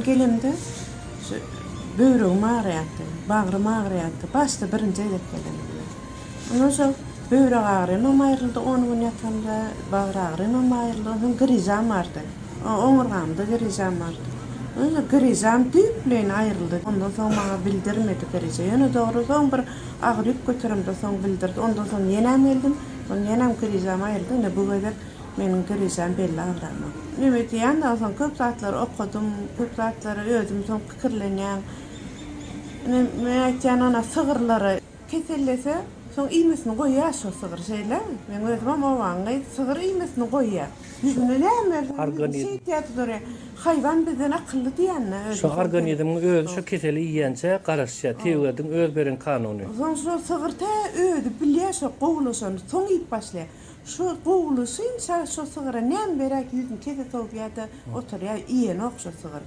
Men gelemde şu böwregim agyrýardy, bagrym agyrýardy. Başda birinji gezek gelenimde. Ondan soň böwrek agyrymam aýryldy on gün ýatamda, bagyr agyrymam aýryldy. Onsoň grižam bardy. Oňurgamda grižam bardy. Ondan soň grižam düýpleýin aýryldy. Ondan soň maňa bildirmedi griža. Ýöne dogry soň bir agyr ýük göteremde soň bildirdi. Ondan soň ýenäm geldim. Soň ýenäm grižam aýryldy. Ine bu gezek meniň grižam belli agramok. Neme diýýän-de onsoň köp zatlary okadym, köp zatlary özüm soň pikirlenýän. Ine men aýtýan ana sygyrlara Kesellese, soň iýmesini goýýar şo sygyr, şeýlemi? Meň özümem obaň gyzy, sygyr iýmesini goýýar. Ýüzüne näme berseň, ýüzüni şeýtýär-de durýar. Haýwan bizden akylly diýýän-dä özi. Şo organizmiň özi şo keseli iýýänçä garaşýar, tebigatyň öz beren kanuny. Soň şo sygyr tä özi bilýär şo gowulaşany, soň iýip başlaýar. Şo gowulaşynça şo sygyra näme beräýse ýüzüni kese sowupýar-da oturýar, iýenok şo sygyr.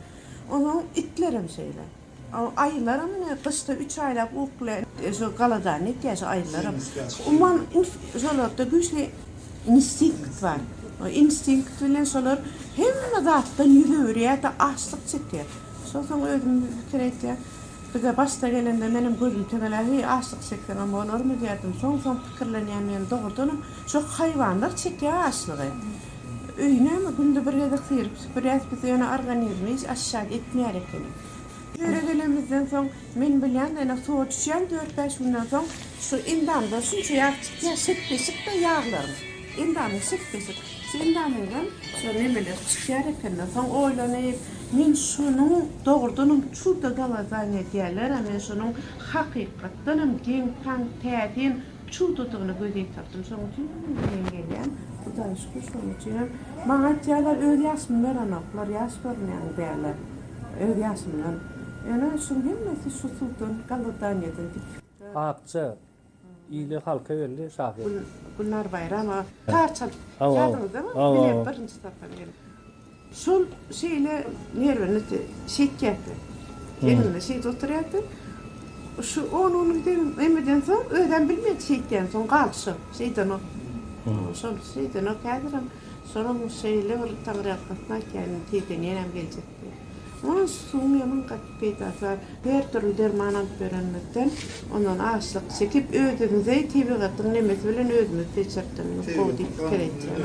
Onsoň itlerem şeýle. Aýylaram ine gyşda üç aýlap uklaýar. Şo galadany etýär şo aýylaram. Umuman şolarda güýçli instinkt bar. O instinkt bilen şolar hemme zatdan ýüz öwürýär-de açlyk çekýär. Şo soň özüm pikir etýän. Bize başda gelende menem gözüm tegeläp heý açlyk çekseňem bolarmy diýerdim. Soň-soň pikirlenýän men dogrudanam şo haýwanlar çekýär açlygy. Öýi näme günde bir gezek syryp süpürýäs biz ýöne organizmi hiç aşşat etmeýär ekeni. Ýere gelenimizden soň men bilýän ene suwa düşýän dört-bäş günden soň şu endamda şunça ýag çykýar şepbeşik-de ýaglaryň endamyň şepbeşik şu endamyňdan şu nemeler çykýar ekeni soň oýlanyp men şunuň dogrudanam çuda galazaniýa diýýärler-ä men şunuň hakykatdanam geň-taň täsin Çuwdadygyna göz ýetirdim. Şonuň üçin hem men gelýän. Hudaýa şükür şonuň üçin hem. Maňa aýtýarlar öz ýaşymy berenoklar, ýaş görünýäň diýýärler. Öz ýaşymdan. Ýöne şuň hemmesi şu suwdan, golodaniýadan diýip. Akja ile halka belli şahyr. Gülnar Baýramowa tar çalyp ýadyňyzdamy? Bile birinji sapar gelip. Şol şeýle nerwini şeýtýärdi. Elinde şeýdip oturýardy. Şu on gün giden nemeden soň özem bilmedi şeýtýän soň galdy şo. Şeýdenok. Şol şeýdenok häzirem. Şonuň şeýle bir taňryýalkasyn aýtýan tizden ýenem geljek diýip. Munuň suwuň ýaman gaty peýdasy bar. Her dürli derman alyp ýörenimizden ondan açlyk çekip özümizi tebigatyň nemesi bilen özümizi bejertdirmek gowy diýip pikir etýän.